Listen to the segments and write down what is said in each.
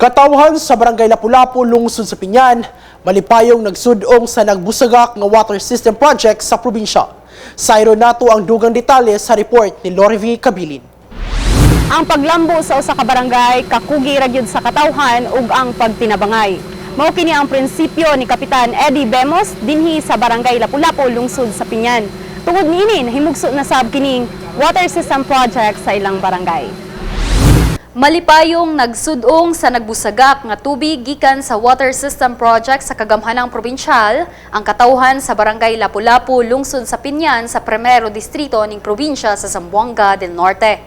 Katawhan sa Barangay Lapu-Lapu, lungsod sa Biñan, malipayong nagsudong sa nagbusagak nga water system project sa probinsya. Sayro nato ang dugang detalye sa report ni Lorivi Cabilin. Ang paglambo sa usa ka barangay kakugi ra gyud sa katawhan ug ang pagtinabangay. Mao kini ang prinsipyo ni Kapitan Eddie Bemos dinhi sa Barangay Lapu-Lapu, lungsod sa Biñan. Tungod niini, nahimugso na sab kining water system project sa ilang barangay. Malipayong nagsudong sa nagbusagak nga tubig gikan sa water system project sa kagamhanang probinsyal ang katawhan sa Barangay Lapu-Lapu, lungsod sa Biñan, sa Primero Distrito ning probinsya sa Zamboanga del Norte.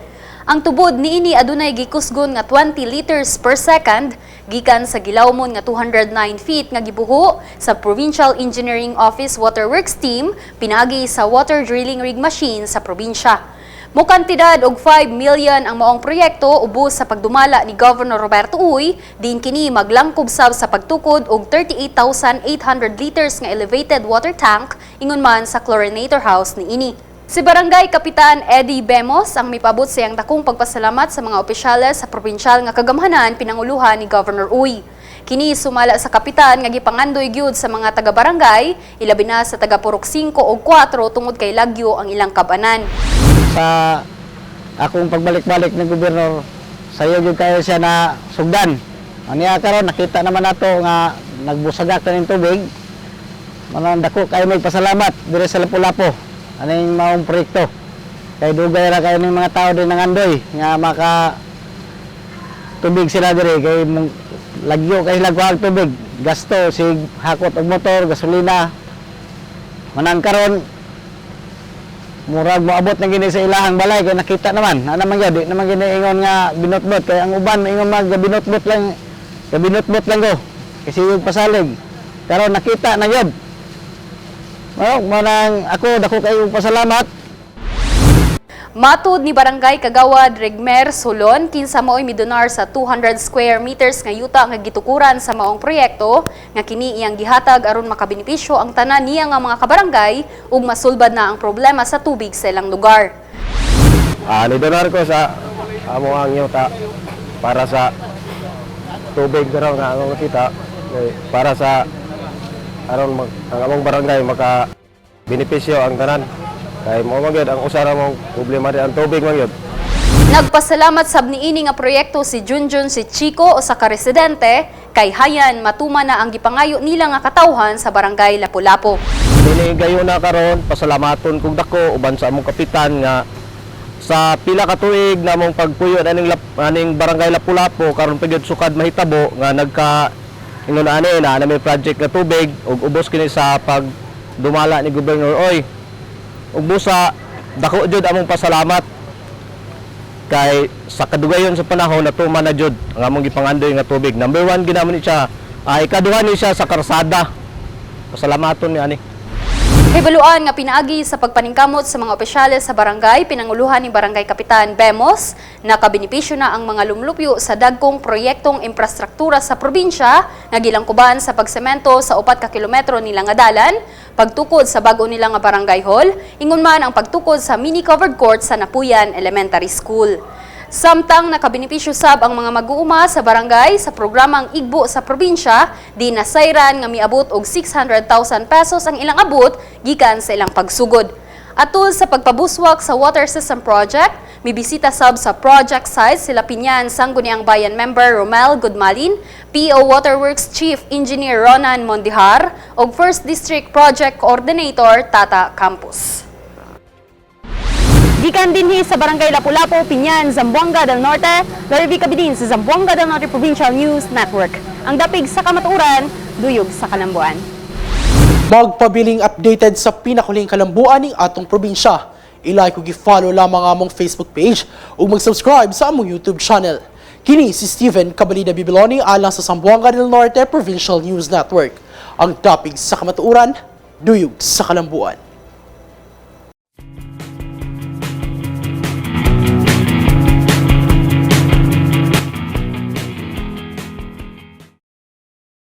Ang tubod niini adunay gikusgon nga 20 liters per second gikan sa gilawmon nga 209 feet nga gibuho sa Provincial Engineering Office Waterworks Team pinaagi sa water drilling rig machine sa probinsya. Mukantidad og 5 million ang maong proyekto ubos sa pagdumala ni Governor Roberto Uy, din kini maglangkob sab sa pagtukod og 38,800 liters nga elevated water tank ingon man sa chlorinator house niini. Si Barangay Kapitan Eddie Bemos ang mipabot sa iyang dakong pagpasalamat sa mga opisyales sa probinsyal nga kagamhanan pinanguluhan ni Governor Uy. Kini sumala sa kapitan nga gipangandoy gyud sa mga taga-barangay, ilabi na sa taga Purok 5 ug 4, tungod kay lagyo ang ilang kabanan. Sa akong pagbalik-balik ng gobernador, sayo gyud kayo siya na sugdan. Aniya karon nakita naman nato nga nagbusagak na ning tubig. Manang dako kayo may pasalamat dire sa Lapu-Lapu aning maong proyekto. Kay dugay ra kayo ning mga tao din nangandoy nga maka tubig sila dire, kay lagyo kay sila kuhag tubig, gasto sig hakot og motor, gasolina. Manang karon murag moabot na gini sa ilahang balay kay nakita naman na naman gyud, di naman gini ingon nga binotbot, kay ang uban ingon mag binotbot lang, gabinotbot lang go kasi yung pasalig. Karon nakita na gyud. Mao manang ako dako kayo pasalamat. Matud ni Barangay Kagawad Regmer Solon, kinsa maoy midonar sa 200 square meters nga yuta nga gitukuran sa maong proyekto, nga kini iyang gihatag aron makabenepisyo ang tanan niya nga mga kabarangay ug masulbad na ang problema sa tubig sa ilang lugar. Nidonar ko sa amo ang yuta para sa tubig karon nga among kita kay para sa aron ang among barangay maka benepisyo ang tanan, kay mao man gyud ang usa ra mong problema di ang tubig man gyud. Nagpasalamat sab niini nga proyekto si Junjun si Chico, usa ka residente, kay hayan matuman na ang gipangayo nila nga katawhan sa Barangay Lapu-Lapu. Dili gayon na karon, pasalamaton kog dako uban sa among kapitan nga sa pila ka tuig namong pagpuyo aning Barangay Lapu-Lapu, karon pa gyud sukad mahitabo nga nagka ingon ani na may project nga tubig, ug ubos kini sa pagdumala ni Governor Uy. Ug busa dako jud among pasalamat kay sa kadugayon sa panahon natuman na jud ang among gipangandoy nga tubig. Number one ginamon ni siya, ay ikaduha ni siya sa karsada. Pasalamaton ni ani. Hibaluan nga pinaagi sa pagpaningkamot sa mga opisyales sa barangay pinanguluhan ni Barangay Kapitan Bemos, nakabenepisyo na ang mga lumlupyo sa dagkong proyektong infrastruktura sa probinsya nga gilangkuban sa pagsemento sa 4 ka kilometro nila nga dalan, pagtukod sa bag-o nila nga barangay hall, ingon man ang pagtukod sa mini covered court sa Napuyan Elementary School. Samtang nakabenepisyo sab ang mga mag-uuma sa barangay sa programang Igbo sa probinsya, di nasayran nga miabot og 600,000 pesos ang ilang abot gikan sa ilang pagsugod. Atul sa pagpabuswak sa water system project, mibisita sab sa project site sila Biñan Sangguniang Bayan Member Romel Gudmalin, PO Waterworks Chief Engineer Ronan Mondihar, ug First District Project Coordinator Tata Campos. Gikan dinhi sa Barangay Lapu-Lapu, Biñan, Zamboanga del Norte, Lorivi Cabilin sa Zamboanga del Norte Provincial News Network. Ang dapig sa kamatuoran, duyog sa kalambuan. Magpabiling updated sa pinakuling kalambuan ning atong probinsya. I-like ug i-follow lamang ang among Facebook page ug mag-subscribe sa among YouTube channel. Kini si Stephen Cabalida Bibiloni alang sa Zamboanga del Norte Provincial News Network. Ang dapig sa kamatuoran, duyog sa kalambuan.